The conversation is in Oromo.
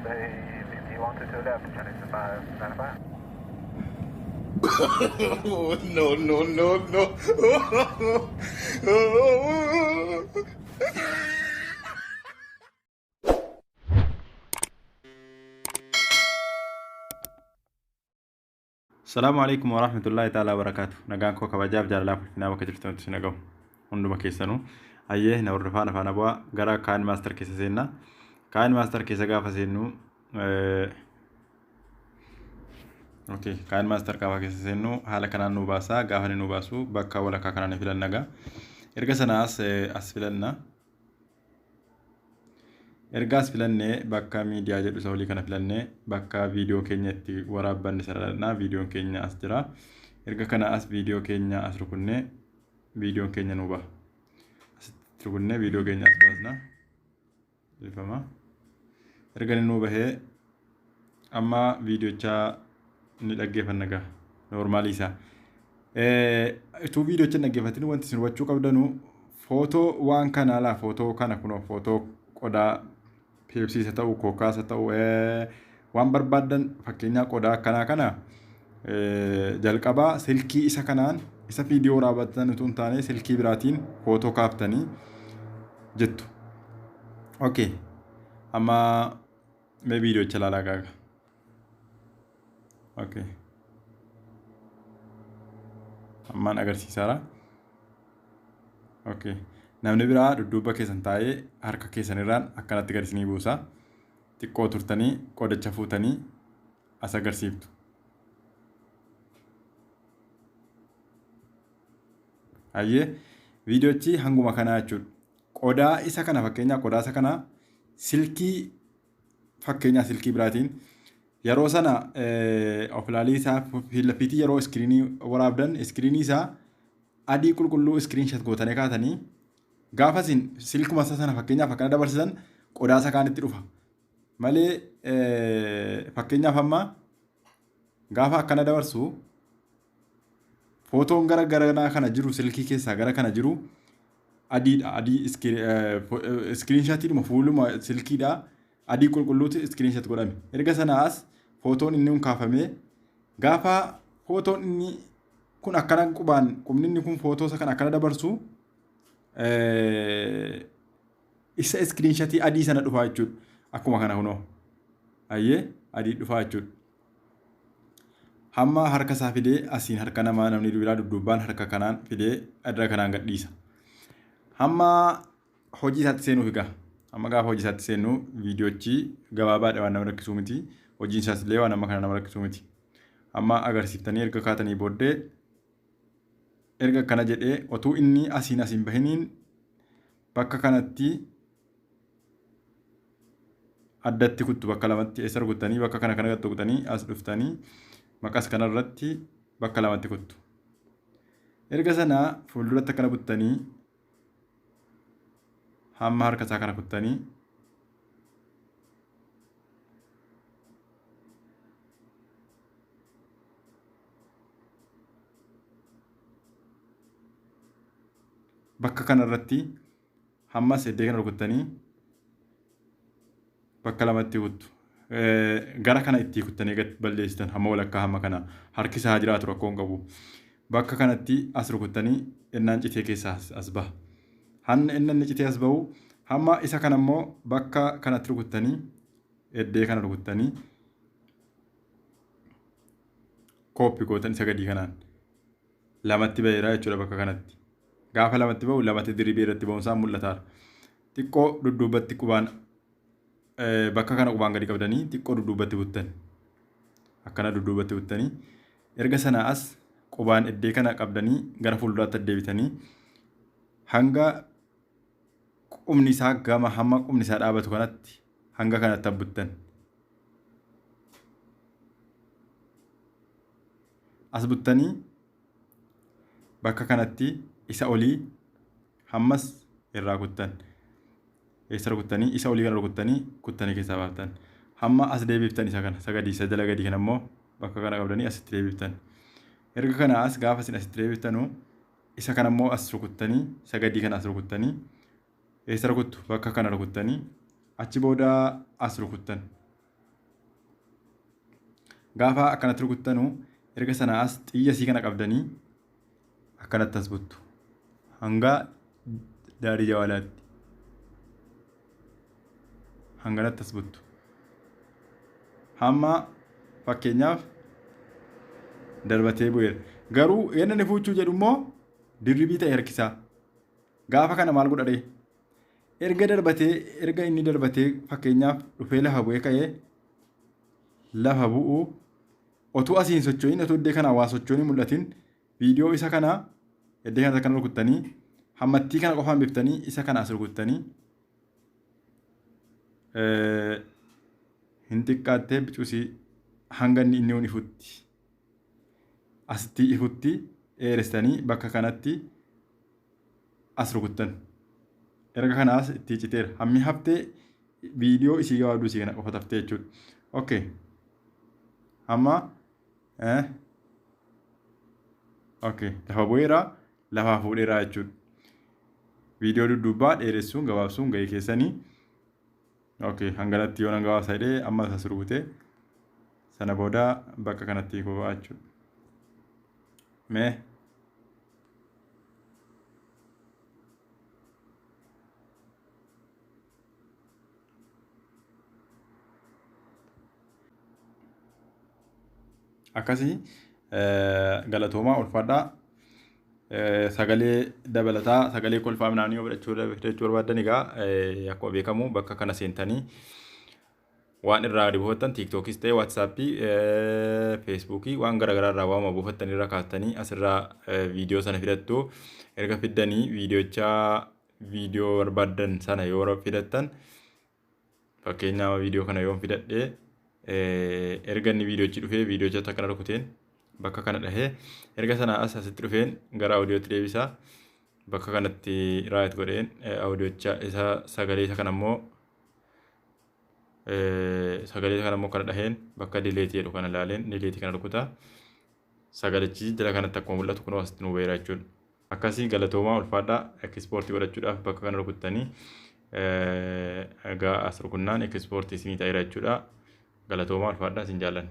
Bay, VP 122 left, Chinese 595. No, no, no, no. Salaamu alaikum wa rahmatullahi ta'ala wa barakaatu. Nagaan koo kabajaaf jaalalaaf ulfinaa bakka jirtanitti isin dhagahu. Hunduma keessanuu. Hayyee na hordofaa na faana bu'aa gara KineMaster keessa seenna. KineMaster keessa gaafa seennu, okay, KineMaster gaafa keessa seennu haala kanaan nu baasa. Gaafa inni nu baasu bakka walakkaa kanaan ni filanna gaa. Erga sanaas as filanna. Erga as filannee bakka miidiyaa jedhu isa olii kana filannee bakka viidiyoo keenya itti waraabbanne sana dhaqna. Viidiyoon keenya as jira. Erga kana as viidiyoo keenya as rukunnee viidiyoon keenya nu baha. Asitti rukunnee viidiyoo keenya as baasna. Dhiifama. Erga inni nu bahee amma viidiyochaa ni dhaggeeffanna gaa. Noormaalii isaa. Utuu viidiyocha hin dhaggeeffatin wanti isin hubachuu qabdanu footoo waan kanaa laa, footoo kana kunoo, footoo qodaa peepsiis haa ta'u, kookaas haa ta'u, waan barbaaddan, fakkeenyaa qodaa akkanaa kana jalqabaa silkii isa kanaan isa viidiyoo raawwattan utuu hin taane silkii biraatiin footoo kaaftanii jettu. Okay. Amma mee viidiyocha ilaalaa gaaga. Okay. Ammaan agarsiisaara. Okay. Namni biraa dudduuba keessan taa'ee harka keessan irraan akkanatti gad isinii buusa. Xiqqoo turtanii qodicha fuutanii as agarsiiftu. Hayyee, viidiyochi hanguma kanaa jechuudha. Qodaa isa kana, fakkeenyaa qodaa isa kana silkii, fakkeenyaa silkii biraatiin yeroo sana of ilaalii isaa fiilafiitii yeroo iskiriinii waraabdan iskiriinii isaa adii qulqulluu iskiriin shat gootanii kaatanii gaafa isin silkuma isa sana fakkeenyaaf akkana dabarsitan qodaa isa kaanitti dhufa malee, fakkeenyaaf amma gaafa akkana dabarsu footoon gara garanaa kana jiru, silkii keessaa gara kana jiru adiidha. Adii iskiriinshaatiidhuma fuuluma silkiidha. Adii qulqulluutu iskiriinshaat godhame. Erga sana as footoon inni kun kaafamee gaafa footoon inni kun akkana qubaan qubni inni kun footoo isa kana akkana dabarsu isa iskiriinshatii adii sana dhufaa jechuudha. Akkuma kana kunoo. Hayyee, adii dhufaa jechuudha. Hamma harka isaa fidee asiin harka namaa namni biraa dudduubbaan harka kanaan fidee irra kanaan gadhiisa. Hamma hojii isaatti seenuuf egaa. Amma gaafa hojii isaatti seennu viidiyoochi gabaabaadha, waan nama rakkisuu miti. Hojiin isaas illee waan amma kana nama rakkisuu miti. Amma agarsiiftanii erga kaatanii booddee erga akkana jedhee otuu inni asiin asiin bahiniin bakka kanatti addatti kuttu, bakka lamatti. Eessa rukuttanii? Bakka kana kana tuqxanii as dhuftanii maqas kanarratti bakka lamatti kuttu. Erga sana fuulduratti akkana buttanii hamma harka isaa kana kuttanii bakka kanarratti hammas iddoo kana rukuttanii bakka lamatti kuttu. Gara kana itti kuttanii gad balleessitan hamma walakkaa hamma kana harki isaa jiraatu rakkoo hin qabu. Bakka kanatti as rukuttanii innaan citee keessaa as baha. Hanna inni inni citee as bahu hamma isa kana immoo bakka kanatti rukuttanii eddee kana rukuttanii kooppi gootan isa gadii kanaan lamatti baheera jechuudha bakka kanatti. Gaafa lamatti bahu lamatti diribee irratti ba'uun isaa mul'ataara. Xiqqoo dudduubatti qubaan bakka kana qubaan gadi qabdanii xiqqoo dudduubatti buttan. Akkana dudduubatti buttanii erga sanaa as qubaan eddee kana qabdanii gara fuulduraatti deebitanii hanga qubni isaa gama hamma qubni isaa dhaabatu kanatti hanga kanatti abbuttan. As buttanii bakka kanatti isa olii hammas irraa kuttan. Eessa rukuttanii? Isa olii kana rukuttanii kuttanii keessaa baaftan. Hamma as deebiftan isa kana, isa gadii, isa jala gadii kana immoo bakka kana qabdanii asitti deebiftan. Erga kana as gaafa isin asitti deebiftanu isa kana immoo as rukuttanii isa gadii kana as rukuttanii eessa rukuttu? Bakka kana rukuttanii achi booda as rukuttan. Gaafa akkanatti rukuttanu erga sana as xiyya isii kana qabdanii akkanatti as buttu. Hanga daarii jawaalaatti. Hanganatti as buttu. Hamma fakkeenyaaf darbatee bu'eera. Garuu inni inni fuuchuu jedhu immoo dirribii ta'e harkisaa. Gaafa kana maal godha ree? Erga darbatee, erga inni darbatee fakkeenyaaf dhufee lafa bu'ee ka'ee lafa bu'u, otuu asii hin socho'in, otuu iddoo kanaa waa socho'in hin mul'atin, viidiyoo isa kana iddoo kana kana rukuttanii hammattii kana qofaan biftanii isa kana as rukuttanii hin xiqqaattee bicuusii hanga inni inni ifutti asitti ifutti dheeressanii bakka kanatti as rukuttan. Erga kanaas itti citeera. Hammi haftee viidiyoo isii gabaabduu isii kana qofa taftee jechuudha. Okay. Hamma okay, lafa bu'eera, lafaa fuudheera jechuudha. Viidiyoo dudduubbaa dheeressuun gabaabsuun gahee keessanii. Okay, hanganatti yoo nan gabaabsa jedhee amma as rukutee sana booda bakka kanatti hiikuu jechuudha. Mee akkasii galatoomaa, ulfaadhaa. Sagalee dabalataa, sagalee kolfaa midhaanii yoo fudhachuu barbaaddan, egaa akkuma beekamu bakka kana seentanii waan irraa gadi buufattan, TikTokis ta'e WhatsAppii, Facebookii, waan garaagaraa irraa waama buufattan irra kaastanii asirraa viidiyoo sana fidattu. Erga fiddanii viidiyoocha, viidiyoo barbaaddan sana yoo fidattan, fakkeenyaaf viidiyoo kana yoon fidadhee, erga inni viidiyoochi dhufee viidiyoocha akkana rukuteen bakka kana dhahee, erga sana as asitti dhufeen gara audiyootti deebisaa, bakka kanatti right godheen audiyoocha isa sagalee isa kana immoo sagalee kana immoo kana dhaheen bakka delete jedhu kana ilaaleen delete kana rukutaa, sagalichi jala kanatti akkuma mul'atu kunoo asitti nu beera jechuudha. Akkasii galatoomaa, ulfaadhaa. Exportii godhachuudhaaf bakka kana rukuttanii egaa as rukunnaan exportii isinii ta'eera jechuudha. Galatoomaa, ulfaadhaa, isin jaallanna.